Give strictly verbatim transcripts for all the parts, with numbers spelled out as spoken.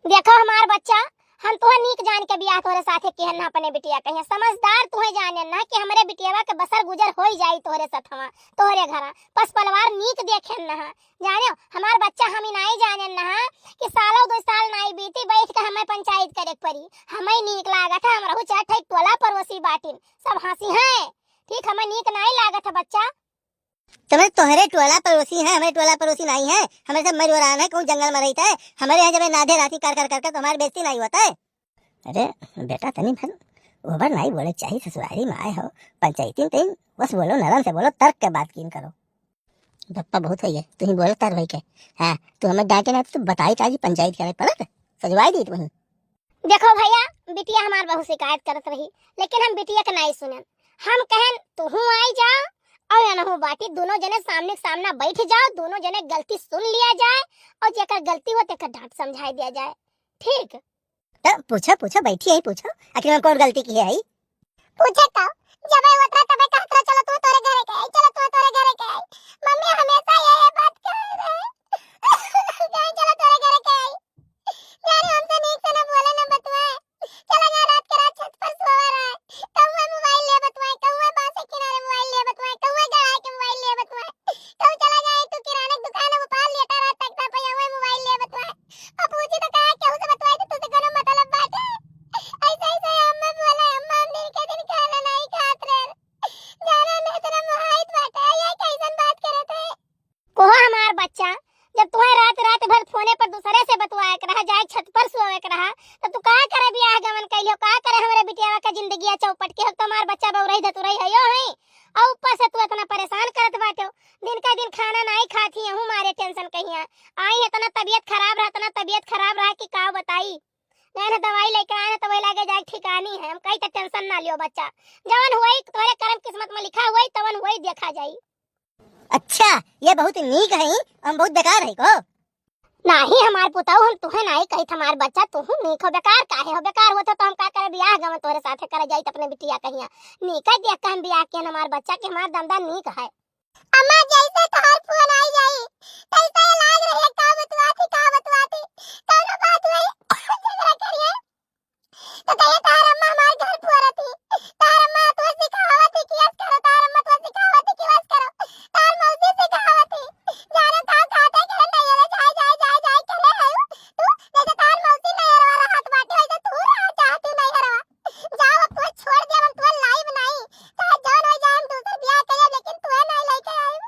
देखो हमार बच्चा, हम तुहे नीक जान के बियाह तोहरे साथे किहन ना अपने बिटिया कहिया। समझदार तुहे जाने ना कि हमरे बिटियावा के बसर गुजर होई जाई तोहरे सथवा, तोहरे घरा। पस पलवार नीक देखेन ना। जाने हमार बच्चा, हम ई नाई जाने ना कि सालों दो साल नाई बीती, बैठ के हमें पंचायत करे के पड़ी। हमें नीक लागत है, हम रहू चाहे ठई टोला पड़ोसी बाटिन, सब हंसी हैं। ठीक, हमें नीक नाई लागत है बच्चा। तुम्हें तोहरे टोला पड़ोसी हैं, हमारे टोला पड़ोसी नहीं है। हमारे सब मरिवरान है, कहूँ जंगल में रहता है। हमारे यहाँ जब नाधे राती कर कर कर कर तो हमारी बेइज्जती नहीं होता है। अरे बेटा, तनी भर ओवर नहीं बोले चाहिए, ससुरारी में आए हो, पंचायती में तनी बस बोलो, नरम से बोलो, तर्क के बात कीन करो। गप्पा बहुत हुई है, तू ही बोलो तार भाई के। हाँ, तू हमें डांटे ना तो तू बताई का जी, पंचायत करे पड़त, सजवाई दी तुम्हें। देखो भैया, बिटिया हमार बहुत शिकायत करत रही, लेकिन हम बिटिया के नाई सुनन। हम कहन, तुहू आई जाओ और एनहू बाटी, दोनों जने सामने के सामना बैठ जाओ, दोनों जने गलती सुन लिया जाए और जेकर गलती हो तेकर डांट समझाई दिया जाए। ठीक? तो पूछो, पूछो, बैठी है, पूछो, आखिर हम कौन गलती की है? पूछे तो, जब है उतरा तबे कहत रहो, "चलो तू तोरे घरे के आई, चलो तू तोरे घरे के आई।" मम्मी हमेशा ये, ये बात कहे रहे। कहे, "चलो तोरे घरे के आई।" यार, हमसे नीक से ना बोले, ना बतवाए। चला गया रात के रात छत पर सोवा रहा है। कहूँ मोबाइल ले बतवाए, कहूँ बांस के किनारे मोबाइल ले बतवाए, कहूँ गड़ा के मोबाइल ले बतवाए। कहूँ चला गया तू किराना की दुकान है, वो पार लेटा रहा तख्ता पे, वही मोबाइल ले बतवाए। अब पूछी तो कहा, केहू से बतवाई तो तुझसे कोनो मतलब बाटे? ऐसे, ऐसे अम्मा बोले, "अम्मा, हम दिन के दिन खाना नहीं खात रहे। जाना नहीं तेरा मुहाइत बाटे, ये कैसन बात करत है?" कोहो हमार बच्चा, जब तुम्हें रात, रात भर फोने पर दूसरे से बतवाए के रहा, जाए छत पर सोवे के रहा, तो तू का करे बियाह गवन कैलियो, का करे हमरे बिटियावा का जिंदगिया चौपट के हो, तुम्हार बच्चा बउरई धतुरई है यो है, और ऊपर से तू इतना परेशान करत बाटे हो। दिन का दिन खाना नहीं खात ही, यहू मारे टेंशन कहिया। आई इतना तबीयत खराब रहा, इतना तबीयत खराब रहा कि का बताई। नैन दवाई लेके आए हैं तो वही लागे जाए ठिकानी है। हम कही तो टेंशन ना लियो बच्चा, जवन हुई तोहरे करम किस्मत में लिखा हुई तवन हुई देखा जाई। अच्छा, ये बहुत नीक है, हम बहुत बेकार है को? नाही हमार पुताऊ, हम तुहे नाही कहित हमार बच्चा, तुहू नीक हो, बेकार काहे हो, बेकार होत हो तो हम का करे बियाह गवन तोहरे साथे करे जाइत अपने बिटिया कहिया। नीक है देख के हम बियाह किहन हमार बच्चा के हमार दमदा नीक है। अम्मा, जैसे तोहार फोन आई जाई, तैसे लाग रहे, का बतवाती, का बतवाती, कौनो बात हुई, झगड़ा करिए। तो कहिए, "तोहार अम्मा हमार घर फोरत ही, तोहार अम्मा तो सिखावत ही कि अस करो, तोहार अम्मा तो सिखावत ही कि वस करो, तोहार मौसी सिखावत ही।" जाने का खाते के नहीं रे, जाए, जाए, जाए, जाए, करे है तू, जैसे तोहार मौसी नहीं हरवा रहत बाटे, वैसे तू रहा चाहती नहीं हरवा। जाओ, अब तुहे छोड़ दे, हम तुहे लाइब नहीं। चाहे जौन हो जाए, हम दूसर बियाह करे, लेकिन तुहे नहीं लेके आइब।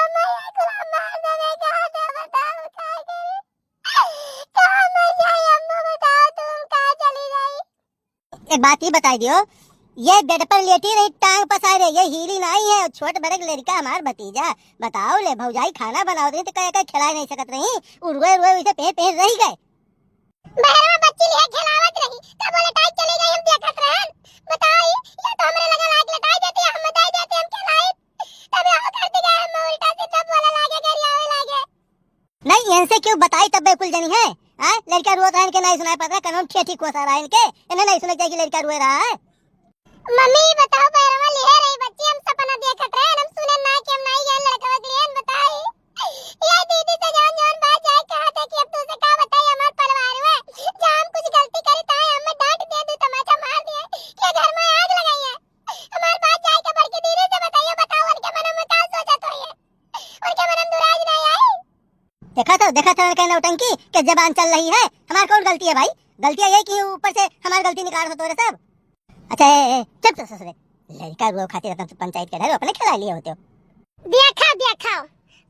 अम्मा, ये गुलाम मार देवे, कहाँ से बताओ, का करी? कहाँ मर जाए, अम्मा, बताओ, तुम कहाँ चली गई? एक बात ही बताई दियो, ये बेड पर लेटी रही, टांग पसारे, ये हीली नहीं है, छोट बड़े लड़का हमार भतीजा। बताओ ले, भौजाई खाना बनावत रही तो कह, कह खिलाए नहीं सकत रही, उ रोए, रोए वैसे पेट, पेट रह गए। बहरवा बच्ची लिहे खेलावत रही, तब बोले, "टाइट चली गई, हम देखत रहन।" बताई, ये तो हमरे लगे लाग लटाई देती, हम बताई देती, हम खेलाई। तब यहाँ करती गए, हम उल्टा सीधा बोले लागे, गरियावे लागे। नहीं, इनसे क्यों बताई तब कुल जनी है? हाँ? लड़का रोत रहा इनके नहीं सुनाई पड़त रहा, कनम ठेठी कोसा रहा इनके, इन्हें नहीं सुना चाहिए कि लड़का रोए रहा है। मम्मी, बताओ, बैरवा लिहे रही बच्ची, हम सपना देखत रहे, हम सुने ना कि हम नाई गए लड़कवा के लिए, बताई। ये दीदी से जौन जौन बात जाए कहा था कि अब तुझसे का बताई, हमार परिवार हुआ, जहाँ हम कुछ गलती करी, ताए हमें डांट दे, दो तमाचा मार दिए, कि घर में आग लगाई है। हमार बात जाए के बड़की दीदी से बताइए, बताओ, उनके मन में का सोचत होइए, उनके मन में दुराज नहीं आई। देखा तो, देखा तो, उनके नौटंकी के जबान चल रही है, हमार कौन गलती है भाई? गलती है ये कि ऊपर से हमार गलती निकाल हो तोरे सब। अच्छा, ए, ए, चुप तो ससुरे। लड़का रुआ खातिर अपन तो पंचायत के ढेर अपने खिला लिए होते हो। देखा, देखा,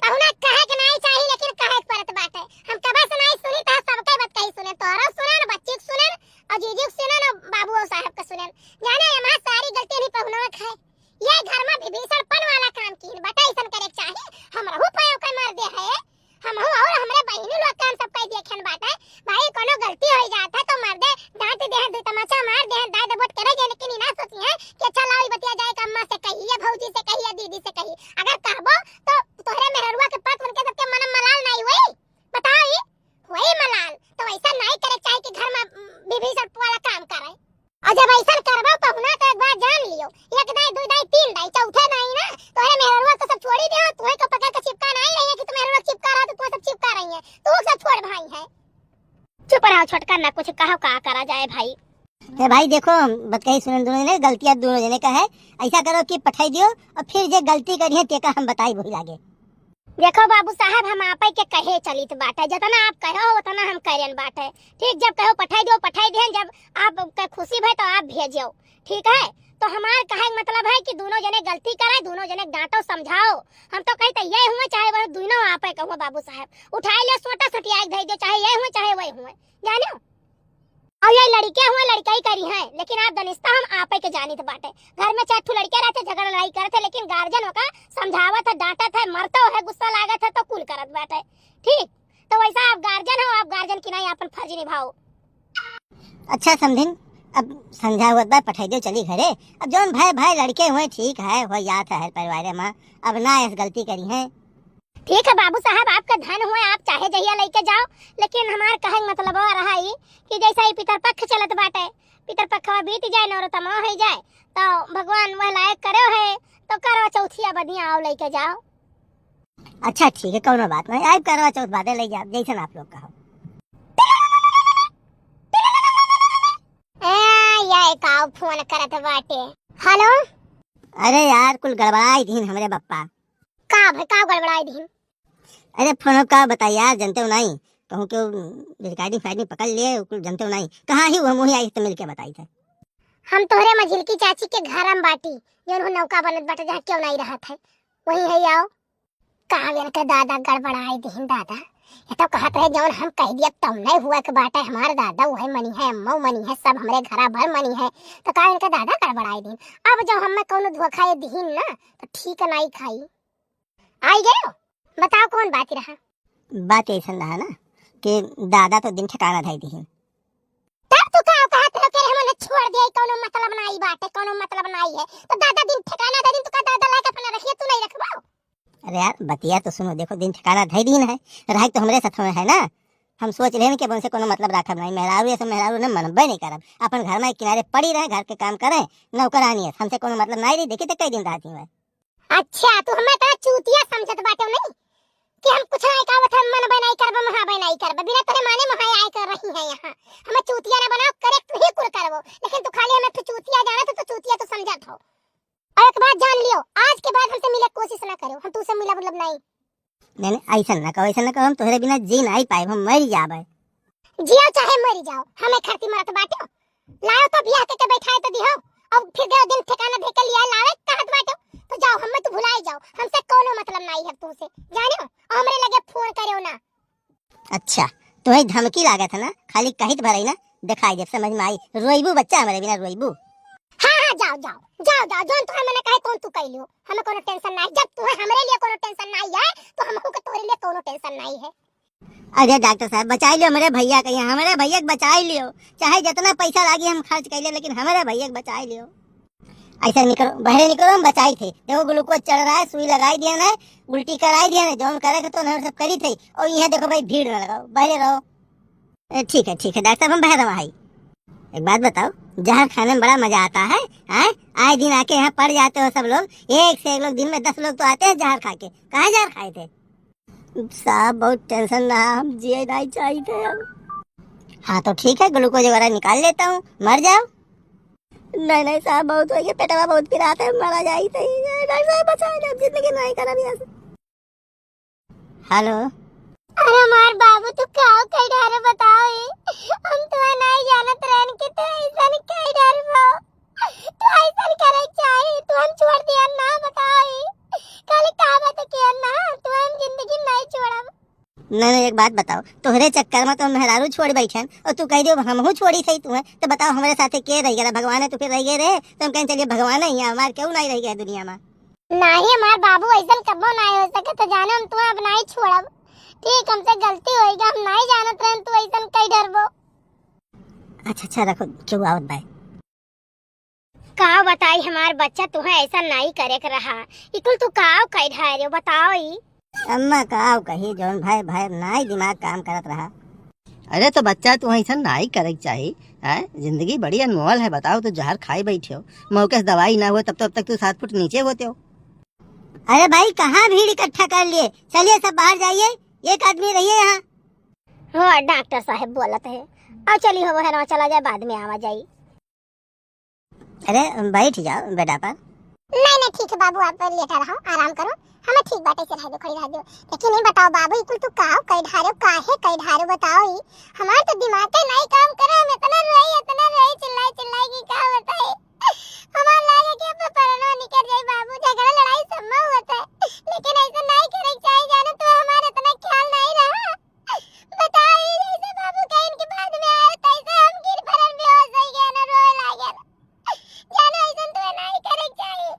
पहुना कहे के नहीं चाहिए, लेकिन कहे के पड़त बाटे। हम कबा से नहीं सुनी, तो सबके बात कही सुने, तोहरो सुने, न बच्ची के सुने, और जीजी के सुने, न बाबू और साहब के सुने। जाने, हमार सारी गलती नहीं पहुना के है। ये घर में विभीषणपन वाला काम कीन बाटे, ऐसन करे के चाही। हमरहू पयो के मर दे है, हमहू और हमरे बहिनी लोग काम सब कई देखेन बाटे। भाई, कोनो गलती हो जात है तो मर दे, डांट दे हैं, दो तमाचा मार दे हैं, दाई दबोट करे जे, लेकिन ई ना सोची है कि अच्छा लाओ, ई बतिया जाए कि अम्मा से कही, या भौजी से कही, या दीदी से कही। अगर कहबो तो तोहरे मेहरुआ के पक उनके सबके मन में मलाल नहीं हुई। बताओ, ई हुई चुप रहो छोटका, ना कुछ कहो, का करा जाए भाई। ए भाई देखो, बतकही सुनन दोनों जने, गलतियाँ दोनों जने का है। ऐसा करो कि पठाई दियो और फिर जे गलती करी है तेका हम बताई वही लागे। देखो बाबू साहब, हम आपे के कहे चलित बाटे, जितना आप कहो उतना हम करेन बाटे। ठीक, जब कहो पठाई दियो, पठाई देहन, जब आपके खुशी भय तो आप भेजियो, ठीक है। तो हमार कहे के मतलब है कि दोनों जने गलती करे, दोनों जने डांटो समझाओ। हम तो कही तो ये हुए चाहे वह दोनों आपे कहूँ बाबू साहब, उठाए ले सोटा सटिया के धई दे, चाहे ये हुए चाहे वह हुए, जानो। और ये लड़के हुए, लड़के ही करी हैं, लेकिन आप दनिस्ता हम आपे के जानित बाटे। घर में चार ठो लड़के रहते, झगड़ा लड़ाई करते, लेकिन गार्जियन ओका समझावत है, डांटत है, मरतो है, गुस्सा लागत है तो कुल करत बाटे। ठीक, तो वैसा आप गार्जियन हो, आप गार्जियन की नहीं अपन फर्ज निभाओ। अच्छा समधिन, अब संझा हुआ बा, पठाई दो चली घरे। अब जौन भाई भाई लड़के हुए ठीक है, हो जात है हर परिवार में, अब ना ऐस गलती करी है। ठीक है बाबू साहब, आपका धन हुए, आप चाहे जहिया लेके जाओ, लेकिन हमार कहे के मतलब और रहा ही कि जैसा ही पितरपक्ष चलत बाटे, पितरपक्ष बीत जाए, नौरतमा हो जाए, तो भगवान वह लायक करे है, तो करवा चौथिया बदिया आओ लेके जाओ। अच्छा ठीक है, कौनो बात नहीं, आइब करवा चौथ बादे ले जाब, जैसन आप लोग कहो। ए, या एक आओ फोन करत बाटे। हेलो। अरे यार, कुल गड़बड़ाई दीन हमरे बप्पा। का भाई, का गड़बड़ाई दीन? अरे फोन का बताई यार, जनते हो नहीं, कहूँ के रिकॉर्डिंग फाइटिंग पकड़ लिए, कुल जनते हो नहीं, कहाँ ही वो मुही आई तो मिलके बताई थे। हम तोहरे मझिलकी चाची के घर में बाटी, जौन हो नौका बनत बाटे, जहाँ क्यों नहीं रहत है, वही है आओ। का इनके दादा गड़बड़ाई दीन दादा, ये तो कहत रहे जौन हम कह दिया तौन नहीं हुआ के बाटे हमार दादा, वही मनी है, अम्मा मनी है, सब हमरे घरा भर मनी है, तो का इनके दादा गड़बड़ाई दीन? अब जब हमें कौनो धोखा ये दीन ना, तो ठीक नहीं खाई। आई गयो, बताओ कौन बात रहा? बात ऐसन रहा ना कि दादा तो दिन ठिकाना धई दीन। तब तू का कहत रहो कि हमने छोड़ दिया, कौनो मतलब नहीं बाटे, कौनो मतलब नहीं है, तो दादा दिन ठिकाना धई दीन, तो का दादा लाके अपना रखिए, तू नहीं रखबो? अरे यार, बतिया तो सुनो, देखो, दिन ठिकाना धई दीन है, रहे तो हमरे साथ में है ना। हम सोच रहे हैं कि अब उनसे कोनो मतलब राखब नहीं, मेहरारू ऐसे मेहरारू ने मनबे नहीं करब, अपन घर में किनारे पड़ी रहे, घर के काम करे, नौकरानी है, हमसे कोनो मतलब नहीं रही। देखी तो कई दिन रहती है। अच्छा, तू हमें इतना चूतिया समझत बाटे नहीं कि हम कुछ नहीं कहबत, हम मनबे नहीं करब, महाबे नहीं करब, बिना तोरे माने महाए आए कर रही है यहाँ। हमें चूतिया ना बनाओ, करेक्ट ही कुल करबो, लेकिन तू खाली हमें तू चूतिया जाना तो तू चूतिया तो समझत हो। और एक बात जान लियो, आज के बाद हमसे मिले कोशिश ना करो, हम तुमसे मिला मतलब नहीं। नहीं, नहीं, ऐसा ना कहो, ऐसा ना कहो, हम तोहरे बिना जी नहीं पाए, हम मर जाबे। जियो चाहे मर जाओ, हमें खरती मरत बाटे। लाओ तो बियाह के, के बैठाए तो दिहो, अब फिर गयो दिन ठिकाना धे के लिया लावे कहत बाटे, तो जाओ, हमें तो भुलाए जाओ, हमसे कोनो मतलब नहीं है तुमसे, जाने हो, और हमरे लगे फोन करो ना। अच्छा, तुम्हें धमकी लागत है ना, खाली कहित भरई ना, दिखाई दे, समझ में आई। रोइबू बच्चा, हमारे बिना रोइबू। हाँ, हाँ, जाओ, जाओ, जाओ, जाओ, जौन तुम्हें मने कहे, तौन तू कह लियो, हमें कोनो टेंशन ना है। जब तुम्हें हमरे लिए कोनो टेंशन नहीं है, तो हमहू के तोरे लिए कोनो टेंशन नहीं है। अरे डॉक्टर साहब, बचाई लियो हमरे भैया के, यहाँ हमरे भैया के बचाई लियो, चाहे जितना पैसा लागी हम खर्च कर लियो, लेकिन हमरे भैया के बचाई लियो। ऐसा निकलो, बहरे निकलो, हम बचाई थे। देखो, ग्लूकोज चढ़ रहा है, सुई लगाई दिया ना, उल्टी कराई दिया ना, जौन करे के तो ना सब करी थे। और यहाँ देखो भाई, भीड़ ना लगाओ, बहरे रहो। ए, ठीक है, ठीक है डॉक्टर साहब, हम बहरे रहो भाई। एक बात बताओ, जहर खाने में बड़ा मजा आता है, हैं? आए दिन आके यहाँ पड़ जाते हो सब लोग, एक से एक लोग, दिन में दस लोग तो आते हैं जहर खा के। कहाँ जहर खाए थे? साहब, बहुत टेंशन रहा, हम जिए नहीं चाहिए थे अब। हाँ, तो ठीक है, ग्लूकोज वगैरह निकाल लेता हूँ, मर जाओ। नहीं, नहीं साहब, बहुत हो गया, पेटवा बहुत पिरात है, मरा जाई थे। डॉक्टर साहब, बचाओ, अब जिंदगी नहीं करब यहाँ से। हेलो। अरे हमार बाबू, तू का कह डारे, बताओ ए। हम तो नहीं जानत रहन कि तू ऐसा कह डारे बाबू। तू ऐसन करे चाही, तू हम छोड़ दिया ना, बताओ ई। काले का बात किया ना, तू हम जिंदगी नहीं छोड़ब। नहीं, नहीं, एक बात बताओ, तोहरे चक्कर में तो मेहरारू छोड़ बैठन और तू कह दियो हमहू छोड़ी सही तू है, तो बताओ हमरे साथे के रह गया? भगवान है तो फिर रह गए रहे, तो हम कहें चलिए भगवान है यहाँ, हमार क्यों नहीं रह गया दुनिया में? नहीं, हमार बाबू ऐसन कबो नहीं हो सके, तो जाने हम तुम्हें अब नहीं छोड़ब। ठीक, हमसे गलती होएगा, हम नहीं जानत रहन तू ऐसन कई डरबो। अच्छा, अच्छा, रखो, क्यों आवत भाई? का बताई हमार बच्चा, तुहे ऐसा नाई करे के रहा। ई कुल तू का कह ढारे, बताओ ई। अम्मा का कही, जौन भाई, भाई नाई दिमाग काम करत रहा। अरे तो बच्चा, तू ऐसा नाई करे के चाही, हैं? जिंदगी बड़ी अनमोल है, बताओ, तू जहर खाई बैठे हो, मौके से दवाई ना हुए तब तो अब तक तू सात फुट नीचे होते हो। अरे भाई, कहाँ भीड़ इकट्ठा कर लिए, चलिए सब बाहर जाइए, एक आदमी रहिए यहाँ। हाँ, डॉक्टर साहब बोलत है। अब चली हो, है ना, चला जाए, बाद में आवा जाई। अरे, बैठ जाओ बेटा पर। नहीं, नहीं, ठीक है बाबू, आप लेटा रहो, आराम करो, हमें ठीक बाटे से रह दो, खड़ी रह दो। लेकिन ये बताओ बाबू, ई कुल तू काव कई ढारे, काहे कई ढारे बताओ ई? हमार तो दिमाग के नहीं काम करे, हम इतना रोई, इतना रोई, चिल्लाई चिल्लाई की का बताई। हमार लागे कि अब परनो निकल जाई बाबू, झगड़ा लड़ाई सब में होत है, लेकिन ऐसा नहीं करे के चाही, जाने तू हमार इतना ख्याल नहीं रहा। बताई, जैसे बाबू कहीं के बाद में आए, तैसे हम गिर पड़ल, बेहोश हो गए ना, रोए लागल। जाने ऐसन तो नहीं करे के चाही।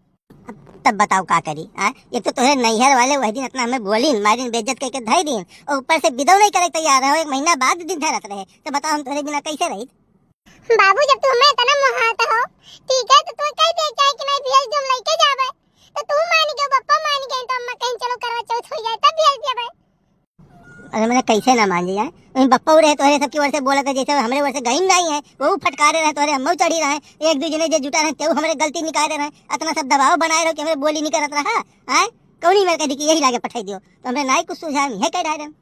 तब बताओ का करी, आ? एक तो तोहरे नैहर वाले वही दिन इतना हमें बोलिन, मारिन, बेइज्जत करके धई दिन, और ऊपर से बिदौ नहीं करे के तैयार रहो, एक महीना बाद दिन धरत रहे, तो बताओ हम तोहरे बिना कैसे रही? बाबू, जब तू हमें इतना मोहात हो, ठीक है, तो तू कह दे चाहे कि नहीं, भेज दो, हम लेके जाबे, तो तू मान गयो, पप्पा मान गए, तो अम्मा कहीं चलो करवा चौथ हो जाए, तब भेज देबे। अरे, मैंने कैसे ना मान जाए? वहीं बप्पा रहे तोहरे सबकी ओर से बोलत है, जैसे हमरे ओर से गई नहीं है, वो फटकारे रहे तोहरे, हम चढ़ी रहे, एक दू जने जे जुटा रहे, तेऊ हमरे गलती निकाले रहे, इतना सब दबाव बनाए रहो कि हमरे बोली नहीं करत रहा, आए? कौनी मेरे कह दी कि यही लागे पठाई दियो, तो हमरे नाई कुछ सुझाव नहीं है, कह रहे हम।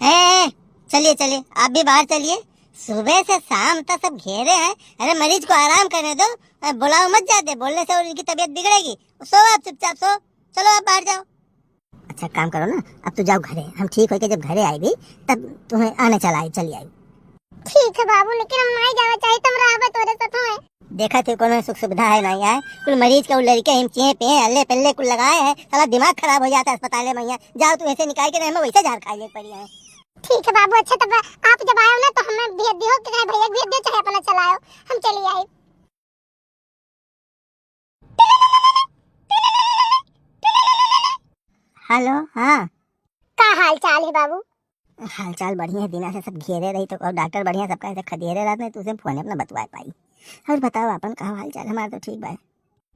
ए, चलिए, चलिए, आप भी बाहर चलिए, सुबह से शाम तक सब घेरे हैं। अरे, मरीज को आराम करने दो, बुलाओ मत जाते, बोलने से उनकी तबीयत बिगड़ेगी। सो आप चुपचाप सो, चलो आप बाहर जाओ। अच्छा, काम करो ना, अब तू जाओ घरे, हम ठीक होके जब घरे आए भी, तब तुम्हें आने चला आए, चली आए। ठीक है बाबू, लेकिन हम नहीं जाना चाहिए, तुम रहबे तोरे साथ में। देखा थे कोनो सुख सुविधा है नहीं आए, कुल मरीज के उ लड़के हम चेप हैं, अल्ले पल्ले कुल लगाए हैं, साला दिमाग खराब हो जाता है अस्पताल में यहाँ। जाओ तू ऐसे निकाल के, नहीं हमें वैसे झाड़ खाए ले पड़ी है। ठीक है बाबू, अच्छा तब आप जब आए हो ना तो हमें भेज दियो, कि चाहे भैया भेज दियो, चाहे अपना चलाओ, हम चली आए। हेलो, हाँ। का हाल चाल है बाबू? हाल चाल बढ़िया है, दिना से सब घेरे रही तो और डॉक्टर बढ़िया सबका ऐसे खदेरे रहत नहीं, तुझसे फोन अपना बतवा पाई। और बताओ आपन का हाल चाल? हमार तो ठीक बा।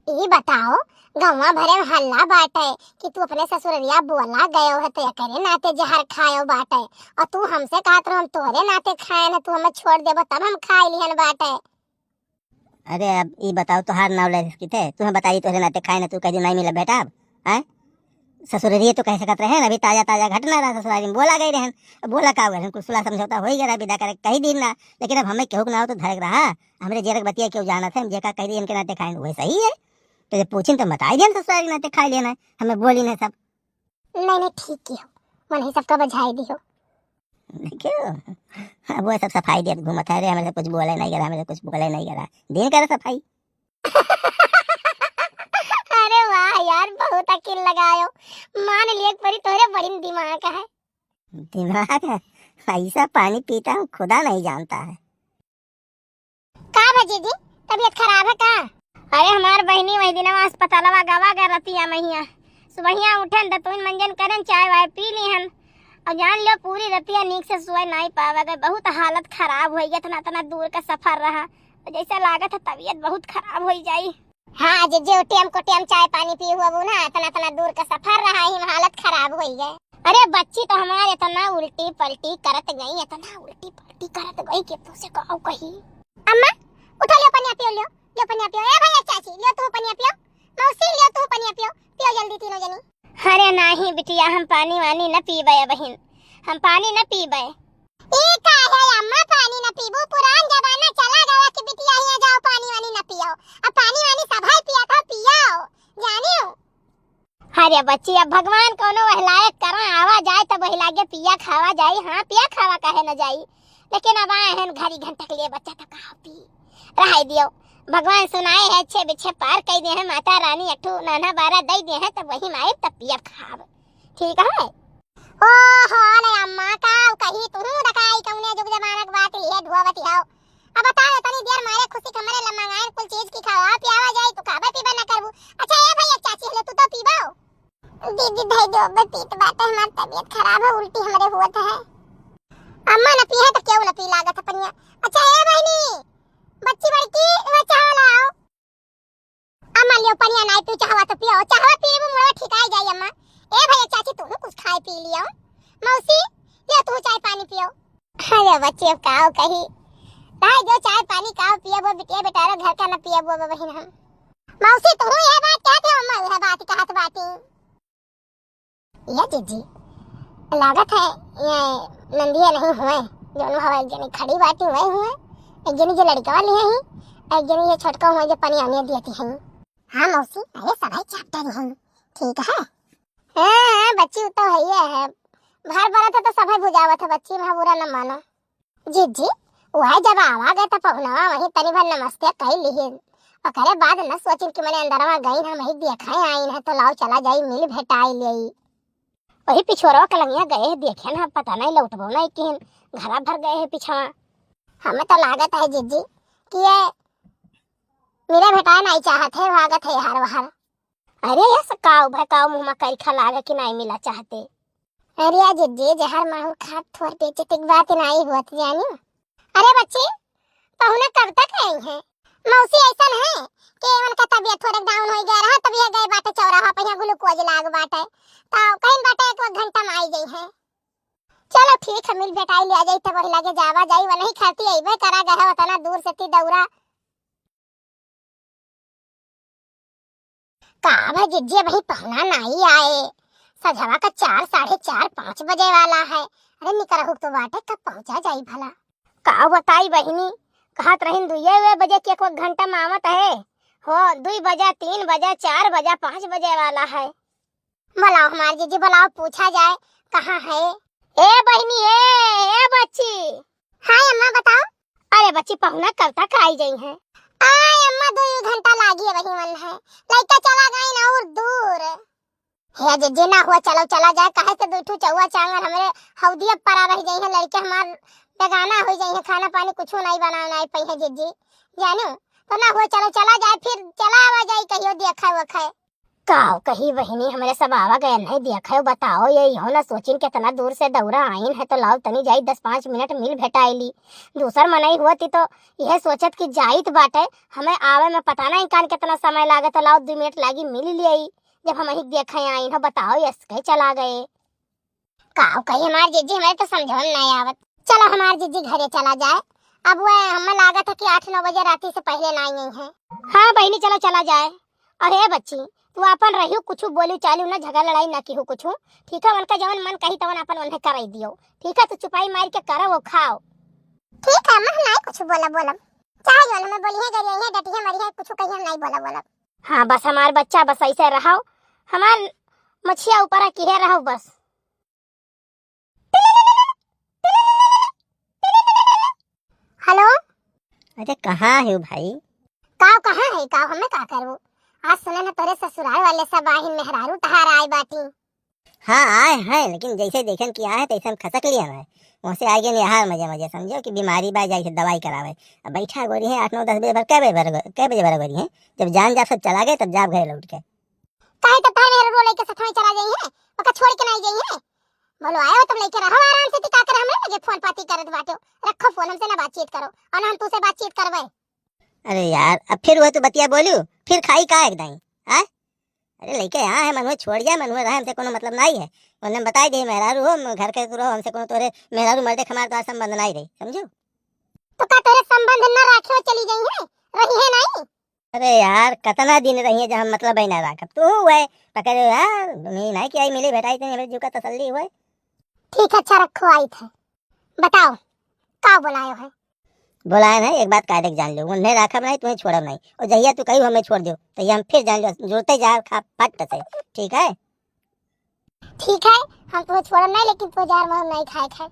ई बताओ, गंवा भरे में हल्ला बाटे कि तू अपने ससुररिया बोला गयो है तो एकरे नाते जहर खायो बाटे, और तू हमसे कहत रहो हम तोहरे नाते खाए न, तू हमें छोड़ देबो तब हम खाए लिहन बाटे। अरे, अब ई बताओ, तोहार नाव ले किथे? तुम्हें बताई, तोहरे नाते खाए ना, तू कह दी, "नहीं मिला बेटा अब," हैं? ससुररिये तो कह सकत रहे ना, अभी ताजा ताजा घटना रहा, ससुरारी में बोला गई रहन। अब बोला का हुआ, कुछ सुलह समझौता हो ही गया रहा, विदा करे कही दिन ना, लेकिन अब हमें केहू के नाव तो धरक रहा, हमरे जेरक बतिया केहू जानत है, हम जेका कह दी, इनके नाते खाए, वही सही है। तो जब पूछिन तो बताई दियन, ससुरारी के नाते खाए लेना, हमें बोली ना सब। नहीं, नहीं, ठीक की हो, मन ही सबका बझाई दी हो। देखियो, अब वो सब सफाई देत घूमत है, "अरे, हमें से कुछ बोले नहीं करा, हमें से कुछ बोले नहीं करा।" दिन करे सफाई। अरे वाह यार, बहुत अकिल लगायो। मान लिए एक परी तोहरे बड़ी दिमाग है। दिमाग है? ऐसा पानी पीता हूँ, खुदा नहीं जानता है। का बा जीजी, तबीयत खराब है का? अरे हमार बहिनी वही दिनवा अस्पतालवा गवा गा रतिया महिया। सुबहिया उठन, दतुइन मंजन करन, चाय वाय पी लिहन। और जान लो पूरी रतिया नीक से सोए नाई पावे गए, बहुत हालत खराब होई गई, इतना इतना दूर का सफर रहा। तो जैसे लागत है तबीयत बहुत खराब होई जाई। हाँ, जे, जे टेम को टेम चाय पानी पी हुआ वो ना, इतना, इतना दूर का सफर रहा, ही में हालत खराब होई गए। अरे बच्ची तो हमारे इतना उल्टी पलटी करत गई, इतना उल्टी पलटी करत गई कि तुझसे कहूँ कही। अम्मा, उठो, लियो पनिया पियो, लियो, लियो पनिया पियो। ए भैया चाची, लियो तू पनिया पियो। मौसी, लियो तू पनिया पियो, पियो जल्दी तीनों जनी। अरे नाही बिटिया, हम पानी वानी न पीबे बहिन, हम पानी न पीबे। ई का है अम्मा, पानी न पीबू? पुरान जमाना चला गवा कि बिटिया हियां जाओ पानी वानी न पियो। अब पानी वानी सभाई पिया था, पियो, जानियो। अरे बच्ची, अब भगवान कौनो वह लायक करा, आवा जाए तब वही लागे पिया खावा जाए। हाँ, पिया खावा काहे न जाई, लेकिन अब आए हैं घड़ी घंटा के लिए बच्चा तो कहा पी, रहाई दियो। भगवान सुनाए है, अच्छे बिच्छे पार कई दे हैं, माता रानी अठू नाना बारा दई दे हैं, तब वही माए तब पिया खाब। ठीक है। ओ हो, ले अम्मा, का कही तू दकाई कौने जुग जमाना के बात लिहे ढुआवती हो। अब बताओ, इतनी देर मारे खुशी कमरे लमंगाइन कुल चीज की खावा पियावा जाए, तू खाबे पीबे ना करबू। अच्छा ए भैया चाची, हले तू तो पीबो। दीदी धई दो, अबे पीत बाटे, हमार तबीयत खराब है, उल्टी हमरे हुआ है। अम्मा न पी है तो क्यों न पी लागत है पनिया। अच्छा ए बहनी, बच्ची बड़की, वह चाह लाओ। अम्मा लियो पनिया नाई पी, चाहवा तो पियो, चाहवा पीबू मुड़ा ठिकाई जाई अम्मा। ए भैया चाची तू कुछ खाए पी लियो। मौसी लियो तू चाय पानी पियो। अरे बच्ची अब काओ कही, भाई जो चाय पानी काओ पियबो बिटिया बेटारो घर का न पियबो बहिन हम। मौसी तू यह बात कहते हो अम्मा यह बात कहत बाटी। या जीजी, लागत है ये नंदिया नहीं हुए, जौन हवा एक जनी खड़ी बाटी हुए हुए, एक जनी जो लड़का वाली है ही, एक जनी ये छोटका हुए जो पानी आने दिया थी हैं। हाँ मौसी, अरे सदाई चैप्टर हैं, ठीक है। हाँ, हाँ, बच्ची तो है ये है, भर बरत है तो सभे भुजावत है बच्ची, वहाँ बुरा न मानो। जीजी, वह जब आवा गए तो पहुनवा वहीं तनी भर नमस्ते कई लिहिन, ओकरे बाद न सोचिन कि मने अंदरवा गई हम ही देखे आइन है तो लाओ चला जाई मिल भेटाई लेई। वही पिछोरवा के लंगिया गए देखे ना, पता नहीं लौटबो नहीं किन, घरा भर गए है पिछवा। हमें तो लागत है जीजी कि ये मिले भेटाए नहीं चाहत है, भागत है हर बार। अरे ये सकाऊ भकाऊ मुँह मा करिखा लागे कि नहीं मिला चाहते। अरे जीजी, जहर माहौल खात थोर बेइज्जती की बात नहीं होत जानी। अरे बच्ची, पहुना कब तक आई है? मौसी ऐसन है कि उनका तबियत थोड़े डाउन हो गया रहा, तब ये गए बाटे चौराहा पे, यहाँ ग्लूकोज लाग बाटे, तो कहीं बाटे एक, एक घंटा में आई गई है। चलो ठीक है, मिल भेटाई लिया जाई, तब वही लगे जावा जाई, वही खाती अइबे करा गए है, उतना दूर से ती दौरा। का बा जिज्जी, अबहीं पहुना नाई आए? सझवा का चार, साढ़े चार, पाँच बजे वाला है। अरे निकरहु तो बाटे, कब पहुँचा जाई भला? का बताई बहिनी, कहत रहिन दुइये वे बजे के एक घंटा में आवत है। हो, दुई बजा, तीन बजा, चार बजा, पाँच बजे वाला है। बुलाओ हमार जिज्जी, बुलाओ, पूछा जाए कहाँ है। ए बहिनी, ए, ए बच्ची। हाँ अम्मा, बताओ। अरे बच्ची, पहुना कब तक आई जाई हैं? आय अम्मा, दो घंटा लागी है, वही मन है, लइका चला गई ना और दूर। हे जिज्जी, ना हुआ, चलो चला जाए, काहे से दो ठो चौवा चांगर हमरे हौदिया परा रह जाई हैं, लड़के हमार बेगाना हो जाई हैं, खाना पानी कुछ नहीं बना नहीं पाई है जिज्जी, जानो तो ना हुआ, चलो चला जाए, फिर चला आवा जाए, कहियो देखा वखा। काव कही बहिनी, हमरे सब आवा गया नहीं देखा, बताओ, ये इहो ना सोचिन कितना दूर से दौरा आइन है, तो लाओ तनी जाई दस पाँच मिनट मिल भेटाइली। दूसर मनई हुआ ती तो यह सोचत कि जाइत बाटे, हमें आवे में पता नहीं कान कितना समय लागे, तो लाओ दो मिनट लागी मिल लियाई, जब हम ही देखे आइन हो, बताओ, यस कहे चला गए। काव कही हमार जिज्जी, हमारे तो समझो में नहीं आवत। चलो हमार जिज्जी घरे चला जाए। अब वह हमें लागत है कि आठ नौ बजे राती से पहले ना आई है। हाँ बहिनी, चलो चला जाए। अरे बच्ची, तू अपन रहियो, कुछ बोलू चालू ना, झगड़ा लड़ाई ना किहू कुछ, ठीक है? उनका जवन मन कही तवन अपन उन्हें कराई दियो, ठीक है? तू चुपाई मार के करो वो खाओ। ठीक है, मैं नहीं कुछ बोला बोलब, चाहे जवन हमें बोली है, गरिया है, डटी है, मरी है, कुछ कही हम नहीं बोला बोलब। हाँ बस हमार बच्चा, बस ऐसे रहो, हमार मछिया ऊपर किहे रहो बस। हेलो। अरे कहाँ है भाई? काव कहाँ है, काव हमें का करबो? आज सुने न तोरे ससुराल वाले सब आहिन, मेहरारू तहार आए बाटी। हाँ आए हैं, लेकिन जैसे देखें कि आए हैं तैसे हम खसक लिए हैं। वहाँ से आए गए यहाँ मजे मजे, समझो कि बीमारी बा, जाए दवाई करावे। अब बैठा गोरी है आठ नौ दस बजे भर, कै बजे भर, कै बजे भर गोरी है? जब जान जाब सब चला गए तब जाब घरे लौट के। काहे तो तार मेहरारू लेके सथवा चला जाई है, ओका छोड़ के नहीं जाई है। बोलो आयो तब लेके रहो आराम से, ती का करे हमरे लगे फोन पाती करत बाटो। रखो फोन, हमसे ना बातचीत करो और ना हम तुसे बातचीत करबे। अरे यार, अब फिर वह तू बतिया बोलू, फिर खाई का एक दाई, हाँ? अरे लइके यहाँ है, मनुआ छोड़ जाए, मनुआ रहे, हमसे कोनो मतलब नहीं है। उन्हें बताई दे मेहरारू हो, घर के तू रहो, हमसे कोनो तोरे मेहरारू मर्दे खमार तोहार संबंध नहीं रही, समझो? तो का तोरे संबंध न रखे चली गई है, रही है नहीं? अरे यार, कितना दिन रही है जब हम मतलब ही ना रखब। तू हुए पकड़े यार, नहीं, नहीं कि आई मिली भेटाई तनी हमरे जीव का तसल्ली हुए। ठीक है, अच्छा रखो, आई थे। बताओ, का बुलायो है? बुलाए ना, एक बात कायदे के जान लो, उन्हें राखब नहीं, तुम्हें छोड़ब नहीं। और जहिया तू कही हमें छोड़ दो, तो ये हम फिर जान लो, जुड़ते जा खा पट से, ठीक है? ठीक है, हम तुम्हें छोड़ब नहीं, लेकिन तुम्हें जहर मरम नहीं खाए खाए।